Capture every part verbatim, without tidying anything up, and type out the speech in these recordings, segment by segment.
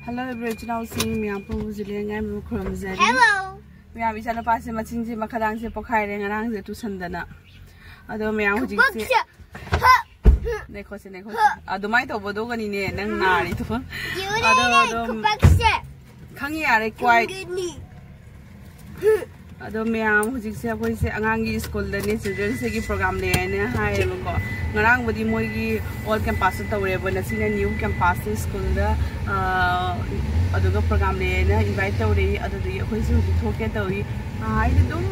Hello ꯏꯕ꯭ꯔꯣ ꯏꯆꯤꯟ ꯏꯅꯥꯎꯁꯤꯡ ꯃꯌꯥꯝ ꯄꯨꯝꯕꯁꯨ ꯂꯦꯡꯉꯥꯏ ꯃꯔꯨ ꯈꯨꯔꯨꯝꯖꯔꯤ꯫ ꯍꯦꯜꯂꯣ꯫ ꯃꯌꯥꯝ ꯏꯆꯥꯅꯨꯄꯥꯁꯦ ꯃꯆꯤꯟꯁꯦ ꯃꯈꯗꯥꯡꯁꯦ ꯄꯣꯛꯈꯥꯏꯔꯦ ꯉꯔꯥꯡꯁꯦ ꯇꯨꯁꯟꯗꯅ꯫ ꯑꯗꯣ ꯃꯌꯥꯝ ꯍꯧꯖꯤꯛꯁꯦ ꯄꯛꯁꯦ꯫ ꯍ꯫ ꯅꯦꯈꯣꯁꯦ ꯅꯦꯈꯣꯁꯦ꯫ ꯑꯗꯨꯃꯥꯏꯅ ꯇꯧꯕꯗꯨꯒꯅꯤꯅꯦ ꯅꯪ ꯅꯥꯔꯤꯗꯣ꯫ ꯑꯗꯣ ꯌꯦꯡꯉꯨꯅꯦ ꯑꯗꯨꯝ ꯈꯨꯄꯛꯁꯦ꯫ ꯈꯪꯉꯤ ꯌꯥꯔꯦ ꯀ꯭ꯋꯥꯏ꯫ ꯊꯨꯡꯒꯅꯤ꯫ ꯑꯗꯣ ꯃꯌꯥꯝ ꯍꯧꯖꯤꯛꯁꯦ ꯑꯩꯈꯣꯏꯁꯦ ꯑꯉꯥꯡꯒꯤ ꯁ꯭ꯀꯨꯜꯗꯅꯦ ꯆꯤꯜꯗ꯭ꯔꯦꯟꯁ ꯗꯦꯒꯤ ꯄ꯭ꯔꯣꯒ꯭ꯔꯥꯝ ꯂꯩ ꯍꯥꯏꯅ ꯍꯥꯏꯌꯦꯕꯀꯣ꯫ ꯉꯔꯥꯡꯕꯨꯗꯤ ꯃꯣꯏꯒꯤ ꯑꯣꯜ ꯀꯦꯝꯄꯁꯇ ꯇꯧꯔꯦꯕ, ꯉꯁꯤꯅ ꯅ꯭ꯌꯨ ꯀꯦꯝꯄꯁꯇ ꯁ꯭ꯀꯨꯜꯗ꯫ ꯑꯗꯨꯒ ꯄ꯭ꯔꯣꯒ꯭ꯔꯥꯝ ꯂꯩ ꯍꯥꯏꯅ ꯏꯟꯚꯥꯏꯠ ꯇꯧꯔꯛꯏ꯫ ꯑꯗꯨꯗꯒꯤ ꯑꯩꯈꯣꯏꯁꯦ ꯍꯧꯖꯤꯛ ꯊꯣꯛꯀꯦ ꯇꯧꯔꯤ꯫ ꯑꯩꯗꯤ ꯑꯗꯨꯝ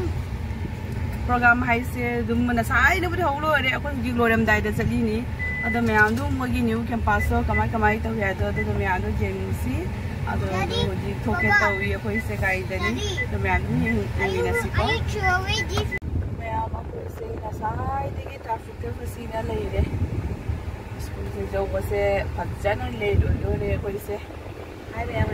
ꯄ꯭ꯔꯣꯒ꯭ꯔꯥꯝ ꯍꯥꯏꯁꯦ ꯑꯗꯨꯝ ꯉꯁꯥꯏꯅꯕꯨꯗꯤ ꯍꯧ ꯂꯣꯏꯔꯦ꯫ ꯑꯩꯈꯣꯏ ꯍꯧꯖꯤꯛ ꯂꯣꯏꯔꯝꯗꯥꯏꯗ ꯆꯠꯂꯤꯅꯤ꯫ ꯑꯗꯣ ꯃꯌꯥꯝꯗꯣ ꯃꯣꯏꯒꯤ ꯅ꯭ꯌꯨ ꯀꯦꯝꯄꯁꯇꯣ ꯀꯃꯥꯏ ꯀꯃꯥꯏ ꯇꯧꯏ ꯍꯥꯏꯗꯣ ꯑꯗꯨꯗꯣ ꯃꯌꯥꯝꯗꯣ ꯌꯦꯡꯁꯤ꯫ ꯑꯗꯣ ꯑꯗꯣ ꯍꯧꯖꯤꯛ ꯊꯣꯛꯀꯦ ꯇꯧꯏ ꯑꯩꯈꯣꯏꯁꯦ ꯒꯥꯔꯤꯗꯅꯤ꯫ ꯑꯗꯣ ꯃꯌꯥꯝ ꯑꯗꯨꯝ ꯌꯦꯡ- ꯌꯦꯡꯃꯤꯟꯅꯁꯤꯀꯣ꯫ ꯃꯌꯥꯝ ꯑꯩꯈꯣꯏꯁꯦ ꯉꯁꯥꯏꯗꯒꯤ ꯇ꯭ꯔꯥꯐꯤꯛꯇ ꯐꯁꯤꯅ ꯂꯩꯔꯦ꯫ ꯁ꯭ꯀꯨꯜꯁꯦ ꯌꯧꯕꯁꯦ ꯐꯖꯅ ꯂꯦꯠ ꯑꯣꯏꯗꯣꯔꯦ ꯑꯩꯈꯣꯏꯁꯦ꯫ ꯍꯥꯏ ꯃꯌꯥꯝ꯫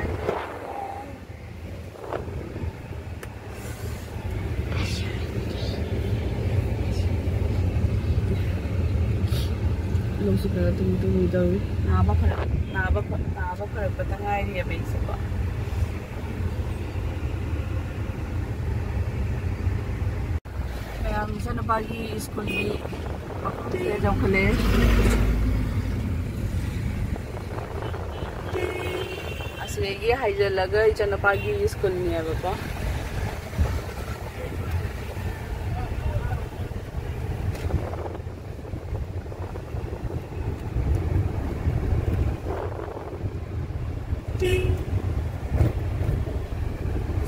ꯂꯧꯁꯤ ꯈꯔ ꯇꯨꯝ ꯇꯨꯝ ꯇꯧꯏ꯫ ꯅꯥꯕ ꯐꯔꯛ- ꯅꯥꯕ ꯐ- ꯅꯥꯕ ꯐꯔꯛꯄꯗ ꯉꯥꯏꯔꯤꯑꯕ ꯑꯩꯁꯦꯀꯣ꯫ ꯃꯌꯥꯝ ꯏꯆꯥꯅꯨꯄꯥꯒꯤ ꯁ꯭ꯀꯨꯜꯒꯤ ꯃꯐꯝꯁꯦ ꯌꯧꯈꯠꯂꯛꯑꯦ꯫ ꯑꯁꯤꯗꯒꯤ ꯍꯥꯏꯖꯤꯜꯂꯒ ꯏꯆꯥꯅꯨꯄꯥꯒꯤ ꯁ꯭ꯀꯨꯜꯅꯦꯕꯀꯣ꯫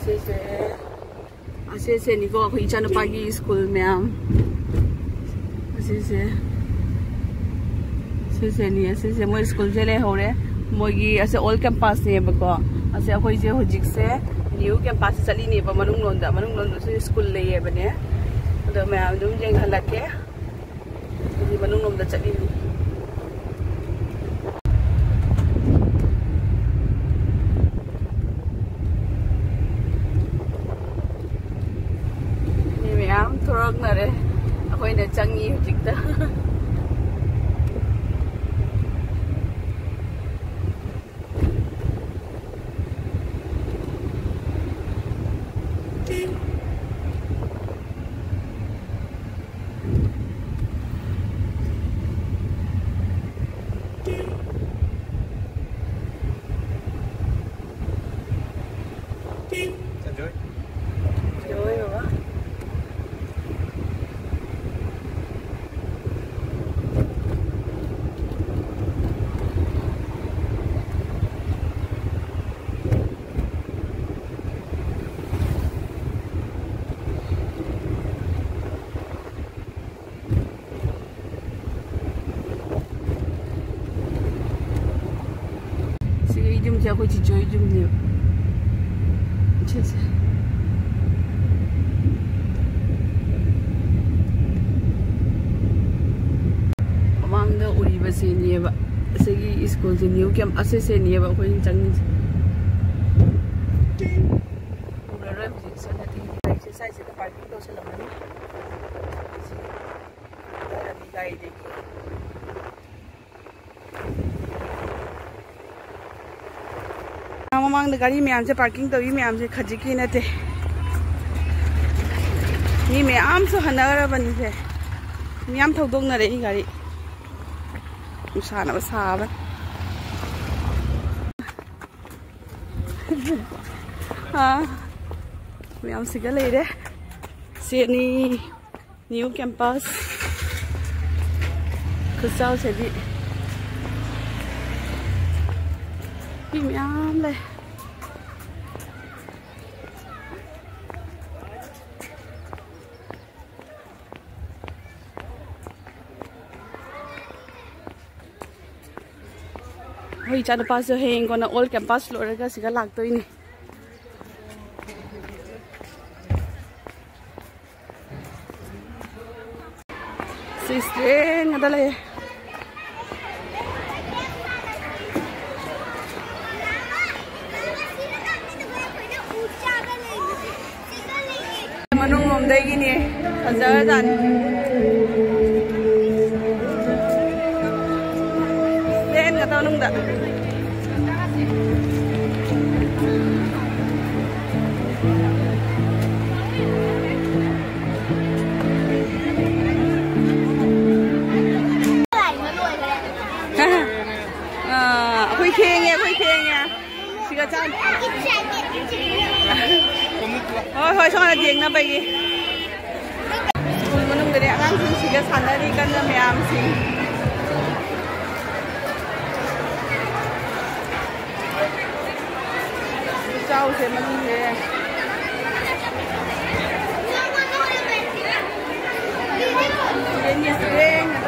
ꯁꯤꯁꯦ ꯑꯁꯤꯁꯦꯅꯤꯀꯣ ꯑꯩꯈꯣꯏ ꯏꯆꯥꯅꯨꯄꯥꯒꯤ ꯁ꯭ꯀꯨꯜ ꯃꯌꯥꯝ꯫ ꯑꯁꯤꯁꯦ ꯁꯤꯁꯦꯅꯤ꯫ ꯑꯁꯤꯁꯦ ꯃꯣꯏ ꯁ꯭ꯀꯨꯜꯁꯦ ꯂꯩꯍꯧꯔꯦ꯫ ꯃꯣꯏꯒꯤ ꯑꯁꯦ ꯑꯣꯜ ꯀꯦꯝꯄꯁꯅꯦꯕꯀꯣ꯫ ꯑꯁꯦ ꯑꯩꯈꯣꯏꯁꯦ ꯍꯧꯖꯤꯛꯁꯦ ꯅ꯭ꯌꯨ ꯀꯦꯝꯄꯁ ꯆꯠꯂꯤꯅꯦꯕ ꯃꯅꯨꯡꯂꯣꯝꯗ꯫ ꯃꯅꯨꯡꯂꯣꯝꯗꯁꯨ ꯁ꯭ꯀꯨꯜ ꯂꯩꯌꯦꯕꯅꯦ꯫ ꯑꯗꯣ ꯃꯌꯥꯝ ꯑꯗꯨꯝ ꯌꯦꯡꯍꯜꯂꯛꯀꯦ꯫ ꯑꯗꯨꯗꯤ ꯃꯅꯨꯡꯂꯣꯝꯗ ꯆꯠꯂꯤꯅꯤ꯫ ꯃꯤ ꯃꯌꯥꯝ ꯊꯣꯔꯛꯅꯔꯦ꯫ ꯑꯩꯈꯣꯏꯅ ꯆꯪꯉꯤ ꯍꯧꯖꯤꯛꯇ꯫ ꯌꯨꯝꯁꯦ ꯑꯩꯈꯣꯏ ꯆꯤꯆꯦ ꯍꯣꯏ ꯌꯨꯝꯅꯦꯕ꯫ ꯁꯦ, ꯁꯦ꯫ ꯃꯃꯥꯡꯗ ꯎꯔꯤꯕꯁꯤꯅꯦꯕ ꯑꯁꯤꯒꯤ ꯁ꯭ꯀꯨꯜꯁꯦ, ꯅ꯭ꯌꯨ ꯀꯦꯝ ꯑꯁꯤꯁꯤꯅꯦꯕ ꯑꯩꯈꯣꯏꯅ ꯆꯪꯉꯤꯁꯦ꯫ ꯎꯔꯔꯣꯏ ꯍꯧꯖꯤꯛ꯫ ꯁꯣꯝꯗꯗꯤ ꯒꯥꯔꯤꯁꯦ ꯁ꯭ꯋꯥꯏꯁꯤꯗ ꯄꯥꯔꯀꯤꯡ ꯇꯧꯁꯜꯂꯝꯃꯅꯤ꯫ ꯁꯤ ꯒꯥꯔꯤꯗꯒꯤ ꯃꯃꯥꯡꯗ ꯒꯥꯔꯤ ꯃꯌꯥꯝꯁꯦ ꯄꯥꯔꯀꯤꯡ ꯇꯧꯔꯤ ꯃꯌꯥꯝꯁꯦ ꯈꯖꯤꯛꯀꯤ ꯅꯠꯇꯦ꯫ ꯃꯤ ꯃꯌꯥꯝꯁꯨ ꯍꯟꯅꯈ꯭ꯔꯕꯅꯤꯁꯦ꯫ ꯃꯤ ꯌꯥꯝ ꯊꯧꯗꯣꯛꯅꯔꯛꯏ ꯒꯥꯔꯤ꯫ ꯅꯨꯡꯁꯥꯅꯕ ꯁꯥꯕꯅꯤ꯫ ꯑꯥ, ꯃꯌꯥꯝꯁꯤꯒ ꯂꯩꯔꯦ꯫ ꯁꯤꯅꯤ꯫ ꯅ꯭ꯌꯨ ꯀꯦꯝꯄꯁ ꯈꯨꯆꯥꯎꯁꯤꯗꯤ ꯃꯤ ꯃꯌꯥꯝ ꯂꯩ꯫ ꯑꯩꯈꯣꯏ ꯏꯆꯥꯅꯨꯄꯥꯁꯨ ꯍꯌꯦꯡ ꯀꯣꯟꯅ ꯑꯣꯜ ꯀꯦꯝꯄꯁ ꯂꯣꯏꯔꯒ ꯁꯤꯒ ꯂꯥꯛꯇꯣꯏꯅꯤ꯫ ꯁꯤ ꯏꯁꯇꯨꯗꯦꯟ ꯉꯥꯛꯇ ꯂꯩꯌꯦ꯫ ꯃꯅꯨꯡ ꯂꯣꯝꯗꯒꯤꯅꯦ꯫ ꯐꯖꯔꯖꯥꯠꯅꯤ꯫ ꯏꯁꯇꯨꯗꯦꯟ ꯉꯥꯛꯇ ꯃꯅꯨꯡꯗ꯫ ꯑꯥ, ꯑꯩꯈꯣꯏ ꯊꯦꯡꯉꯦ, ꯑꯩꯈꯣꯏ ꯊꯦꯡꯉꯦ꯫ ꯁꯤꯒ ꯆꯥ-, ꯍꯣꯏ, ꯍꯣꯏ, ꯁꯣꯝꯗ ꯌꯦꯡꯅꯕꯒꯤ꯫ ꯁ꯭ꯀꯨꯜ ꯃꯅꯨꯡꯗꯅꯦ ꯑꯉꯥꯡꯁꯤꯡꯁꯤꯒ ꯁꯥꯟꯅꯔꯤ ꯀꯟꯅ ꯃꯌꯥꯝꯁꯤꯡ꯫ ꯆꯥꯎꯁꯦ ꯃꯅꯨꯡꯁꯦ꯫ ꯌꯦꯡꯉꯦ, ꯌꯦꯡꯉꯦ꯫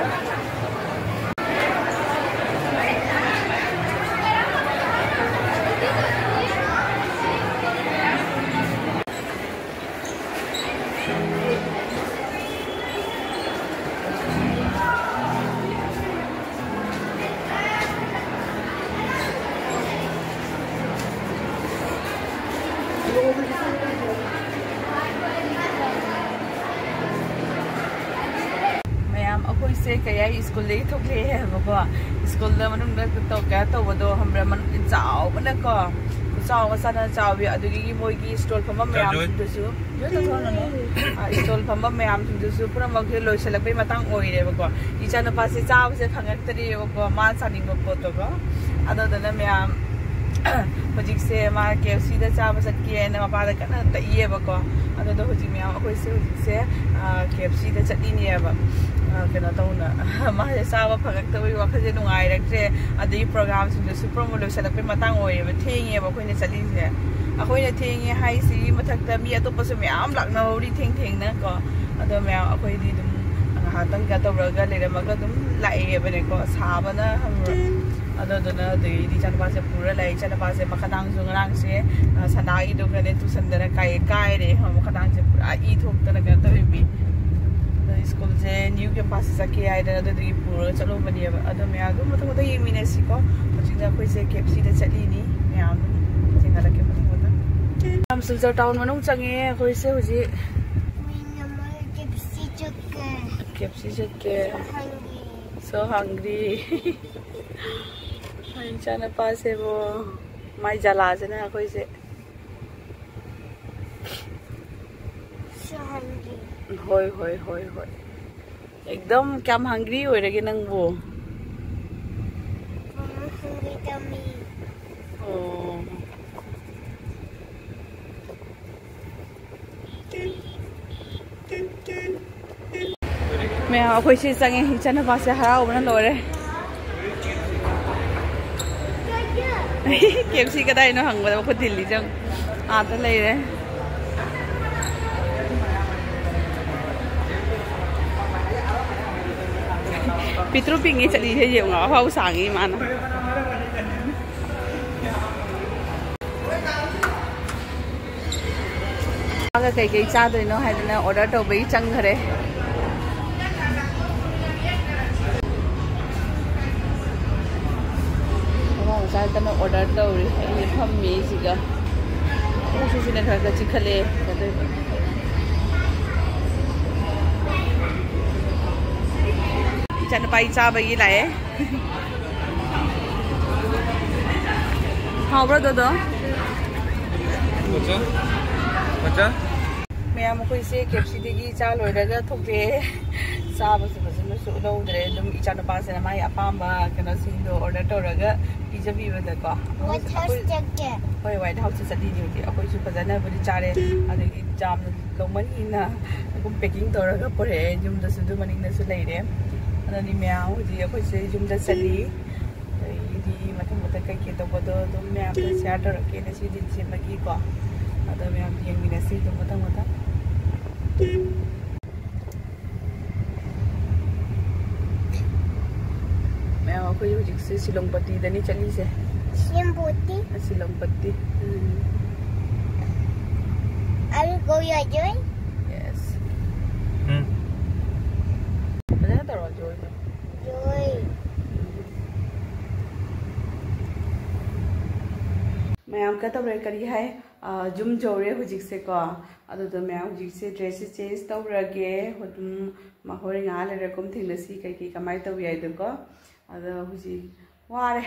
ꯃꯌꯥꯝ, ꯑꯩꯈꯣꯏꯁꯦ ꯀꯩ ꯍꯥꯏ, ꯁ꯭ꯀꯨꯜꯗꯒꯤ ꯊꯣꯛꯂꯛꯑꯦ ꯍꯥꯏꯕꯀꯣ꯫ ꯁ꯭ꯀꯨꯜꯗ ꯃꯅꯨꯡꯗ ꯇꯧ-, ꯀꯩꯅꯣ ꯇꯧꯕꯗꯣ ꯈꯪꯕ꯭ꯔꯥ? ꯃꯅꯨꯡꯗꯤ ꯆꯥꯎꯕꯅꯀꯣ, ꯈꯨꯆꯥꯎ ꯑꯃ ꯆꯥꯅ ꯆꯥꯎꯋꯤ꯫ ꯑꯗꯨꯗꯒꯤ ꯃꯣꯏꯒꯤ ꯁ꯭ꯇꯣꯜ ꯐꯝꯐꯝ ꯃꯌꯥꯝꯁꯤꯡꯗꯨꯁꯨ, ꯌꯣꯠꯇ ꯊꯣꯡꯅꯅꯦ꯫ ꯑ, ꯁ꯭ꯇꯣꯜ ꯐꯝꯐꯝ ꯃꯌꯥꯝꯁꯤꯡꯗꯨꯁꯨ ꯄꯨꯝꯅꯃꯛꯁꯦ ꯂꯣꯏꯁꯤꯜꯂꯛꯄꯩ ꯃꯇꯥꯡ ꯑꯣꯏꯔꯦꯕꯀꯣ꯫ ꯏꯆꯥꯅꯨꯄꯥꯁꯦ ꯆꯥꯕꯁꯦ ꯐꯪꯉꯛꯇ꯭ꯔꯤꯑꯕꯀꯣ, ꯃꯥ ꯆꯥꯅꯤꯡꯕ ꯄꯣꯠꯇꯣꯀꯣ꯫ ꯑꯗꯨꯗꯨꯅ ꯃꯌꯥꯝ, ꯍꯧꯖꯤꯛꯁꯦ ꯃꯥ ꯀꯦ ꯑꯦꯐ ꯁꯤꯗ ꯆꯥꯕ ꯆꯠꯀꯦꯅ ꯃꯄꯥꯗ ꯀꯟꯅ ꯇꯛꯏꯌꯦꯕꯀꯣ꯫ ꯑꯗꯨꯗꯣ ꯍꯧꯖꯤꯛ ꯃꯌꯥꯝ ꯑꯩꯈꯣꯏꯁꯦ ꯍꯧꯖꯤꯛꯁꯦ, ꯑ, ꯀꯦ ꯑꯦꯐ ꯁꯤꯗ ꯆꯠꯂꯤꯅꯦꯕ꯫ ꯑ, ꯀꯩꯅꯣ ꯇꯧꯅ, ꯃꯥꯁꯦ ꯆꯥꯕ ꯐꯪꯉꯛꯇꯕꯒꯤ ꯋꯥꯈꯜꯁꯦ ꯅꯨꯡꯉꯥꯏꯔꯛꯇ꯭ꯔꯦ꯫ ꯑꯗꯒꯤ ꯄ꯭ꯔꯣꯒ꯭ꯔꯥꯝꯁꯤꯡꯗꯨꯁꯨ ꯄ꯭ꯔꯣꯃꯣ ꯂꯣꯏꯁꯤꯜꯂꯛꯄꯩ ꯃꯇꯥꯡ ꯑꯣꯏꯔꯦꯕ, ꯊꯦꯡꯉꯦꯕ ꯑꯩꯈꯣꯏꯅ ꯆꯠꯂꯤꯁꯦ꯫ ꯑꯩꯈꯣꯏꯅ ꯊꯦꯡꯉꯦ ꯍꯥꯏꯁꯤꯒꯤ ꯃꯊꯛꯇ ꯃꯤ ꯑꯇꯣꯞꯄꯁꯨ ꯃꯌꯥꯝ ꯂꯥꯛꯅꯍꯧꯔꯤ ꯊꯦꯡ ꯊꯦꯡꯅꯀꯣ꯫ ꯑꯗꯣ ꯃꯌꯥꯝ ꯑꯩꯈꯣꯏꯗꯤ ꯑꯗꯨꯝ ꯉꯥꯏꯍꯥꯛꯇꯪ ꯀꯩꯅꯣ ꯇꯧꯔꯒ ꯂꯩꯔꯝꯃꯒ ꯑꯗꯨꯝ ꯂꯥꯛꯑꯦꯕꯅꯦꯀꯣ, ꯁꯥꯕꯅ ꯈꯪꯕ꯭ꯔꯥ? ꯑꯗꯣ ꯑꯗꯨꯅ ꯑꯗꯨꯗꯩꯗꯤ ꯏꯆꯥꯅꯨꯄꯥꯁꯦ ꯄꯨꯔ ꯂꯥꯛꯑꯦ꯫ ꯏꯆꯥꯅꯨꯄꯥꯁꯦ ꯃꯈꯥꯗꯥꯡꯁꯨ ꯉꯔꯥꯡꯁꯦ, ꯑ, ꯁꯅꯥꯒꯤꯗꯣ ꯈꯔꯅꯦ ꯇꯨꯁꯟꯗꯅ ꯀꯥꯏ-, ꯀꯥꯏꯔꯦ ꯈꯪꯕ꯭ꯔꯥ? ꯃꯈꯥꯗꯥꯡꯁꯦ ꯄꯨꯔꯥ ꯏ ꯊꯣꯛꯇꯅ ꯀꯩꯅꯣ ꯇꯧꯔꯤꯃꯤ꯫ ꯑꯗꯣ ꯁ꯭ꯀꯨꯜꯁꯦ ꯅ꯭ꯌꯨ ꯀꯦꯝꯄꯁꯁꯦ ꯆꯠꯀꯦ ꯍꯥꯏꯗꯅ ꯑꯗꯨꯗꯒꯤ ꯄꯨꯔꯒ ꯆꯠꯂꯨꯕꯅꯦꯕ꯫ ꯑꯗꯣ ꯃꯌꯥꯝ ꯑꯗꯨꯝ ꯃꯊꯪ ꯃꯊꯪ ꯌꯦꯡꯃꯤꯟꯅꯁꯤꯀꯣ꯫ ꯍꯧꯖꯤꯛꯅ ꯑꯩꯈꯣꯏꯁꯦ ꯀꯦ ꯑꯦꯐ ꯁꯤꯗ ꯆꯠꯂꯤꯅꯤ꯫ ꯃꯌꯥꯝ ꯑꯗꯨꯝ ꯊꯦꯡꯅꯔꯛꯀꯦ ꯃꯊꯪ ꯃꯊꯪ꯫ ꯌꯥꯝ ꯁꯤꯜꯆꯔ ꯇꯥꯎꯟ ꯃꯅꯨꯡ ꯆꯪꯉꯦ ꯑꯩꯈꯣꯏꯁꯦ ꯍꯧꯖꯤꯛ꯫ ꯃꯤ ꯑꯃ ꯀꯦ ꯑꯦꯐ ꯁꯤ ꯆꯠꯀꯦ꯫ ꯀꯦ ꯑꯦꯐ ꯁꯤ ꯆꯠꯀꯦ꯫ ꯍꯪꯒꯤ꯫ So hungry꯫ ꯍꯣꯏ, ꯏꯆꯥꯅꯨꯄꯥꯁꯦꯕꯣ, ꯃꯥꯏ ꯖꯂꯥꯁꯤꯅ ꯑꯩꯈꯣꯏꯁꯦ꯫ So hungry꯫ ꯍꯣꯏ, ꯍꯣꯏ, ꯍꯣꯏ, ꯍꯣꯏ꯫ ꯑꯦꯛꯗꯝ ꯀꯌꯥꯝ hungry ꯑꯣꯏꯔꯒꯦ ꯅꯪꯕꯨ? Mama, hungry tummy꯫ ꯑꯣ꯫ ꯃꯌꯥꯝ, ꯑꯩꯈꯣꯏ ꯁꯤ ꯆꯪꯉꯦ꯫ ꯏꯆꯥꯅꯨꯄꯥꯁꯦ ꯍꯔꯥꯎꯕꯅ ꯂꯣꯏꯔꯦ꯫ ꯀꯦ ꯑꯦꯐ ꯁꯤ ꯀꯗꯥꯏꯅꯣ ꯍꯪꯕꯗ ꯑꯩꯈꯣꯏ ꯗꯤꯜꯂꯤ ꯆꯪ ꯑꯥꯗ ꯂꯩꯔꯦ꯫ ꯄꯤꯇ꯭ꯔꯨ ꯄꯤꯛꯉꯩ ꯆꯠꯂꯤꯁꯦ ꯌꯦꯡꯉꯣ, ꯑꯐꯥꯎ ꯁꯥꯡꯉꯤ ꯃꯥꯅ꯫ ꯀꯩꯀꯩ ꯆꯥꯗꯣꯏꯅꯣ ꯍꯥꯏꯗꯅ ꯑꯣꯔꯗꯔ ꯇꯧꯕꯒꯤ ꯆꯪꯈ꯭ꯔꯦ꯫ ꯑꯉꯥꯡ ꯃꯆꯥ ꯀꯟꯅ ꯑꯣꯔꯗꯔ ꯇꯧꯔꯤ꯫ ꯑꯩꯅ ꯐꯝꯃꯤ ꯁꯤꯒ꯫ ꯄꯨꯛꯁꯤꯁꯨꯅꯦ ꯈꯔ ꯈꯔ ꯆꯤꯛꯈꯠꯂꯛꯑꯦ꯫ ꯀꯩꯗꯧꯔꯤꯕ? ꯏꯆꯥꯅꯨꯄꯥꯒꯤ ꯆꯥꯕꯒꯤ ꯂꯥꯛꯑꯦ꯫ ꯍꯥꯎꯕ꯭ꯔꯣ, ꯗꯣꯗꯣ? ꯃꯆꯥ? ꯃꯆꯥ? ꯃꯌꯥꯝ, ꯑꯩꯈꯣꯏꯁꯦ ꯀꯦ ꯑꯦꯐ ꯁꯤꯗꯒꯤ ꯆꯥ ꯂꯣꯏꯔꯒ ꯊꯣꯛꯂꯛꯑꯦ꯫ ꯆꯥꯕꯁꯨ ꯐꯖꯅꯁꯨ ꯂꯧꯗ꯭ꯔꯦ꯫ ꯑꯗꯨꯝ ꯏꯆꯥꯅꯨꯄꯥꯁꯤꯅ ꯃꯥꯒꯤ ꯑꯄꯥꯝꯕ ꯀꯩꯅꯣꯁꯤꯡꯗꯣ ꯑꯣꯔꯗꯔ ꯇꯧꯔꯒ ꯄꯤꯖꯕꯤꯕꯗꯀꯣ꯫ ꯋꯥꯏꯠ ꯍꯥꯎꯁ ꯑꯩꯈꯣꯏ ꯆꯠꯀꯦ꯫ ꯍꯣꯏ, ꯋꯥꯏꯠ ꯍꯥꯎꯁꯇ ꯆꯠꯂꯤꯅꯦ ꯍꯧꯖꯤꯛ꯫ ꯑꯩꯈꯣꯏꯁꯨ ꯐꯖꯅꯕꯨꯗꯤ ꯆꯥꯔꯦ꯫ ꯑꯗꯒꯤ ꯌꯥꯝꯅ ꯂꯧꯃꯟꯒꯤꯅ ꯑꯗꯨꯝ ꯄꯦꯀꯤꯡ ꯇꯧꯔꯒ ꯄꯨꯔꯛꯑꯦ꯫ ꯌꯨꯝꯗꯁꯨ ꯑꯗꯨ ꯃꯅꯤꯡꯗꯁꯨ ꯂꯩꯔꯦ꯫ ꯑꯗꯨꯅꯤ ꯃꯌꯥꯝ, ꯍꯧꯖꯤꯛ ꯑꯩꯈꯣꯏꯁꯦ ꯌꯨꯝꯗ ꯆꯠꯂꯤ꯫ ꯑꯗꯒꯤꯗꯤ ꯃꯊꯪ ꯃꯊꯪ ꯀꯩꯀꯩ ꯇꯧꯕꯗꯣ ꯑꯗꯨꯝ ꯃꯌꯥꯝꯗ ꯁꯤꯌꯥꯔ ꯇꯧꯔꯛꯀꯦ ꯉꯁꯤꯗꯤ ꯁꯦꯝꯕꯒꯤꯀꯣ꯫ ꯑꯗꯣ ꯃꯌꯥꯝ ꯌꯦꯡꯃꯤꯟꯅꯁꯤ ꯑꯗꯨꯝ ꯃꯊꯪ ꯃꯊꯪ꯫ ꯃꯌꯥꯝ, ꯑꯩꯈꯣꯏ ꯍꯧꯖꯤꯛꯁꯦ ꯁꯤꯂꯣꯡ ꯄꯇꯤꯗꯅꯤ ꯆꯠꯂꯤꯁꯦ꯫ ꯁꯤꯂꯣꯡ ꯄꯇꯤ? ꯁꯤꯂꯣꯡ ꯄꯇꯤ꯫ ꯎꯝ꯫ ꯑꯩ ꯀꯣꯏ ꯌꯥꯗꯣꯏ? ꯌꯦꯁ꯫ ꯎꯝ꯫ ꯐꯖꯅ ꯇꯧꯔꯣ, ꯖꯣꯏꯗꯣ꯫ ꯖꯣꯏ꯫ ꯃꯌꯥꯝ ꯀꯩꯗꯧꯔꯦ, ꯀꯔꯤ ꯍꯥꯏ? ꯑ, ꯌꯨꯝ ꯌꯧꯔꯦ ꯍꯧꯖꯤꯛꯁꯦꯀꯣ꯫ ꯑꯗꯨꯗ ꯃꯌꯥꯝ ꯍꯧꯖꯤꯛꯁꯦ ꯗ꯭ꯔꯦꯁꯁꯦ ꯆꯦꯟꯖ ꯇꯧꯔꯒꯦ꯫ ꯑꯗꯨꯝ ꯃꯈꯣꯏ ꯉꯥꯏꯍꯥꯛ ꯂꯩꯔ ꯀꯨꯝ ꯊꯦꯡꯅꯁꯤ, ꯀꯩꯀꯩ ꯀꯃꯥꯏꯅ ꯇꯧꯏ ꯍꯥꯏꯗꯣꯀꯣ꯫ ꯑꯗꯣ ꯍꯧꯖꯤꯛ ꯋꯥꯔꯦ꯫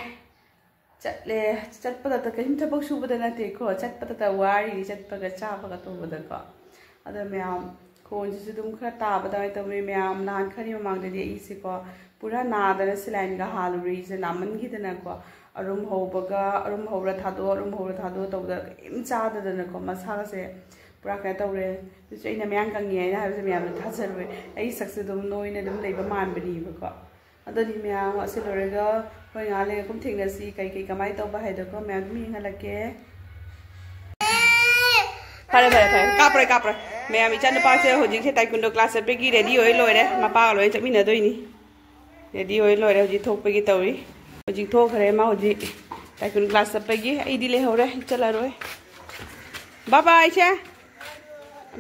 ꯆꯠꯂꯦ꯫ ꯆꯠꯄꯗꯇ ꯀꯔꯤꯝ ꯊꯕꯛ ꯁꯨꯕꯗ ꯅꯠꯇꯦꯀꯣ, ꯆꯠꯄꯗꯇ ꯋꯥꯔꯤꯅꯤ, ꯆꯠꯄꯒ ꯆꯥꯕꯒ ꯇꯧꯕꯗꯀꯣ꯫ ꯑꯗꯣ ꯃꯌꯥꯝ, ꯈꯣꯟꯁꯤꯁꯨ ꯑꯗꯨꯝ ꯈꯔ ꯇꯥꯕ ꯑꯗꯨꯃꯥꯏꯅ ꯇꯧꯋꯤ꯫ ꯃꯌꯥꯝ, ꯅꯍꯥꯟ ꯈꯔꯒꯤ ꯃꯃꯥꯡꯗꯗꯤ ꯑꯩꯁꯦꯀꯣ, ꯄꯨꯔꯥ ꯅꯥꯗꯅ ꯁꯤꯂꯥꯏꯟꯒ ꯍꯥꯜꯂꯨꯔꯦ, ꯑꯩꯁꯦ ꯅꯥꯃꯟꯈꯤꯗꯅꯀꯣ꯫ ꯑꯔꯨꯝ ꯍꯧꯕꯒ, ꯑꯔꯨꯝ ꯍꯧꯔ ꯊꯥꯗꯣꯛ, ꯑꯔꯨꯝ ꯍꯧꯔ ꯊꯥꯗꯣꯛ ꯇꯧꯕꯗ ꯀꯔꯤꯝ ꯆꯥꯗꯗꯅꯀꯣ, ꯃꯁꯥꯒꯁꯦ ꯄꯨꯔꯥ ꯀꯩꯅꯣ ꯇꯧꯔꯦ꯫ ꯑꯗꯨꯁꯨ ꯑꯩꯅ ꯃꯌꯥꯡ ꯀꯪꯉꯤ ꯍꯥꯏꯅ ꯍꯥꯏꯕꯁꯦ ꯃꯌꯥꯝꯅ ꯊꯥꯖꯔꯣꯏ꯫ ꯑꯩ ꯁꯛꯁꯦ ꯑꯗꯨꯝ ꯅꯣꯏꯅ ꯑꯗꯨꯝ ꯂꯩꯕ ꯃꯥꯟꯕꯅꯦꯕꯀꯣ꯫ ꯑꯗꯨꯗꯤ ꯃꯌꯥꯝ, ꯑꯁꯤ ꯂꯣꯏꯔꯒ ꯑꯩꯈꯣꯏ ꯉꯥꯏꯍꯥꯛ ꯂꯩꯔ ꯀꯨꯝ ꯊꯦꯡꯅꯁꯤ, ꯀꯩ ꯀꯩ ꯀꯃꯥꯏꯅ ꯇꯧꯕ ꯍꯥꯏꯗꯣꯀꯣ ꯃꯌꯥꯝ ꯑꯗꯨꯝ ꯌꯦꯡꯍꯜꯂꯛꯀꯦ꯫ ꯐꯔꯦ, ꯐꯔꯦ, ꯐꯔꯦ, ꯀꯥꯞꯄ꯭ꯔꯣꯏ, ꯀꯥꯞꯄ꯭ꯔꯣꯏ꯫ ꯃꯌꯥꯝ, ꯏꯆꯥ ꯅꯨꯄꯥꯁꯦ ꯍꯧꯖꯤꯛꯁꯦ ꯇꯥꯏꯀꯨꯟꯗꯣ ꯀ꯭ꯂꯥꯁ ꯆꯠꯄꯒꯤ ꯔꯦꯗꯤ ꯑꯣꯏ ꯂꯣꯏꯔꯦ, ꯃꯄꯥꯒ ꯂꯣꯏꯅ ꯆꯠꯃꯤꯟꯅꯗꯣꯏꯅꯤ꯫ ꯔꯦꯗꯤ ꯑꯣꯏ ꯂꯣꯏꯔꯦ, ꯍꯧꯖꯤꯛ ꯊꯣꯛꯄꯒꯤ ꯇꯧꯔꯤ꯫ ꯍꯧꯖꯤꯛ ꯊꯣꯛꯈ꯭ꯔꯦ ꯃꯥ, ꯍꯧꯖꯤꯛ ꯇꯥꯏꯀꯨꯟ ꯀ꯭ꯂꯥꯁ ꯆꯠꯄꯒꯤ꯫ ꯑꯩꯗꯤ ꯂꯩꯍꯧꯔꯦ, ꯆꯠꯂꯔꯣꯏ꯫ ꯕꯥꯏ ꯕꯥꯏ ꯏꯆꯦ꯫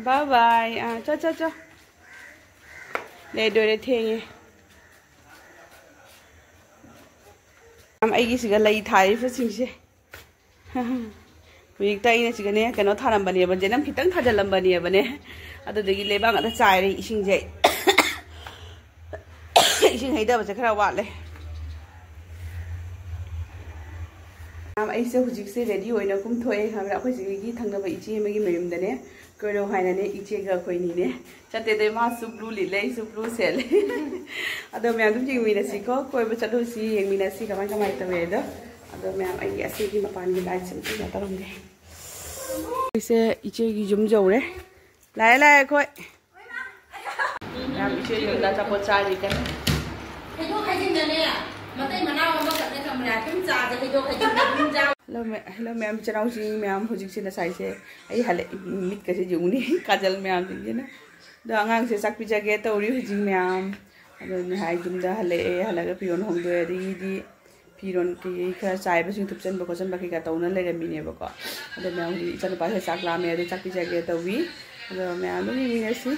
ꯕꯥꯏ ꯕꯥꯏ꯫ ꯑꯥ, ꯆꯣ, ꯆꯣ, ꯆꯣ꯫ ꯂꯩꯗꯣꯏꯔꯦ, ꯊꯦꯡꯉꯦ꯫ ꯌꯥꯝ, ꯑꯩꯒꯤꯁꯤꯒ ꯂꯩ ꯊꯥꯔꯤꯕꯁꯤꯡꯁꯦ꯫ ꯍꯧꯖꯤꯛꯇ ꯑꯩꯅ ꯁꯤꯒꯅꯦ ꯀꯩꯅꯣ ꯊꯥꯔꯝꯕꯅꯦꯕ, ꯖꯦꯅꯝ ꯈꯤꯇꯪ ꯊꯥꯖꯤꯜꯂꯝꯕꯅꯦꯕꯅꯦ꯫ ꯑꯗꯨꯗꯒꯤ ꯂꯩꯕꯥꯛ ꯉꯥꯛꯇ ꯆꯥꯏꯔꯦ ꯏꯁꯤꯡꯁꯦ꯫ ꯏꯁꯤꯡ ꯍꯩꯗꯕꯁꯦ ꯈꯔ ꯋꯥꯠꯂꯦ꯫ ꯃꯌꯥꯝ, ꯑꯩꯁꯦ ꯍꯧꯖꯤꯛꯁꯦ ꯔꯦꯗꯤ ꯑꯣꯏꯅ ꯀꯨꯝꯊꯣꯛꯑꯦ ꯈꯪꯕ꯭ꯔꯥ? ꯑꯩꯈꯣꯏ ꯁꯤꯒꯤ ꯊꯪꯅꯕ ꯏꯆꯦ ꯑꯃꯒꯤ ꯃꯌꯨꯝꯗꯅꯦ ꯀꯣꯏꯔꯣ ꯍꯥꯏꯅꯅꯦ ꯏꯆꯦꯒ ꯑꯩꯈꯣꯏꯅꯤꯅꯦ ꯆꯠꯇꯦꯗꯦ꯫ ꯃꯥꯁꯨ ꯕ꯭ꯂꯨ ꯂꯤꯠꯂꯦ, ꯑꯩꯁꯨ ꯕ꯭ꯂꯨ ꯁꯦꯠꯂꯦ꯫ ꯑꯗꯣ ꯃꯌꯥꯝ ꯑꯗꯨꯝ ꯌꯦꯡꯃꯤꯟꯅꯁꯤꯀꯣ, ꯀꯣꯏꯕ ꯆꯠꯂꯨꯁꯤ, ꯌꯦꯡꯃꯤꯟꯅꯁꯤ ꯀꯃꯥꯏ ꯀꯃꯥꯏꯅ ꯇꯧꯋꯦ ꯑꯗꯣ꯫ ꯑꯗꯣ ꯃꯌꯥꯝ, ꯑꯩꯒꯤ ꯑꯁꯤꯒꯤ ꯃꯄꯥꯟꯒꯤ ꯂꯥꯏꯠꯁꯦ ꯑꯝꯇ ꯀꯩꯅꯣ ꯇꯧꯔꯝꯒꯦ꯫ ꯑꯩꯁꯦ ꯏꯆꯦꯒꯤ ꯌꯨꯝ ꯌꯧꯔꯦ꯫ ꯂꯥꯛꯑꯦ, ꯂꯥꯛꯑꯦ ꯑꯩꯈꯣꯏ꯫ ꯃꯌꯥꯝ ꯏꯆꯦ ꯌꯨꯝꯗ ꯑꯆꯥꯄꯣꯠ ꯆꯥꯔꯤ ꯀꯟꯅ꯫ ꯍꯩꯗꯣꯛ ꯍꯩꯖꯤꯟꯗꯅꯦ ꯃꯇꯩ ꯃꯅꯥꯎ ꯑꯃꯈꯛꯅꯦ ꯈꯪꯕ꯭ꯔꯥ? ꯑꯗꯨꯝ ꯆꯥꯁꯦ, ꯍꯩꯗꯣꯛ ꯍꯩꯖꯤꯟꯗ ꯑꯗꯨꯝ ꯆꯥ꯫ ꯍꯜꯂꯣ ꯃꯦ-, ꯍꯜꯂꯣ ꯃꯌꯥꯝ, ꯏꯆꯤꯟ ꯏꯅꯥꯎꯁꯤꯡ ꯃꯌꯥꯝ, ꯍꯧꯖꯤꯛꯁꯦ ꯉꯁꯥꯏꯁꯦ ꯑꯩ ꯍꯜꯂꯛ-, ꯃꯤꯠꯀꯁꯦ ꯌꯦꯡꯉꯨꯅꯦ, ꯀꯥꯖꯜ ꯃꯌꯥꯝꯁꯤꯡꯁꯤꯅ꯫ ꯑꯗꯣ ꯑꯉꯥꯡꯁꯦ ꯆꯥꯛ ꯄꯤꯖꯒꯦ ꯇꯧꯔꯤ ꯍꯧꯖꯤꯛ ꯃꯌꯥꯝ꯫ ꯑꯗꯣ ꯉꯁꯥꯏ ꯌꯨꯝꯗ ꯍꯜꯂꯛꯑꯦ, ꯍꯜꯂꯛꯑꯒ ꯐꯤꯔꯣꯜ ꯍꯣꯡꯗꯣꯛꯑꯦ, ꯑꯗꯒꯤꯗꯤ ꯐꯤꯔꯣꯜ ꯀꯩꯀꯩ ꯈꯔ ꯆꯥꯏꯕꯁꯤꯡ ꯊꯨꯞꯆꯟꯕ ꯈꯣꯠꯆꯟꯕ ꯀꯩꯀꯥ ꯇꯧꯅ ꯂꯩꯔꯝꯃꯤꯅꯦꯕꯀꯣ꯫ ꯑꯗꯣ ꯃꯌꯥꯝ ꯍꯧꯖꯤꯛ ꯏꯆꯥꯅꯨꯄꯥꯁꯦ ꯆꯥꯛ ꯂꯥꯝꯃꯦ, ꯑꯗꯨ ꯆꯥꯛ ꯄꯤꯖꯒꯦ ꯇꯧꯔꯤ꯫ ꯑꯗꯣ ꯃꯌꯥꯝ ꯑꯗꯨꯝ ꯌꯦꯡꯃꯤꯟꯅꯁꯤ꯫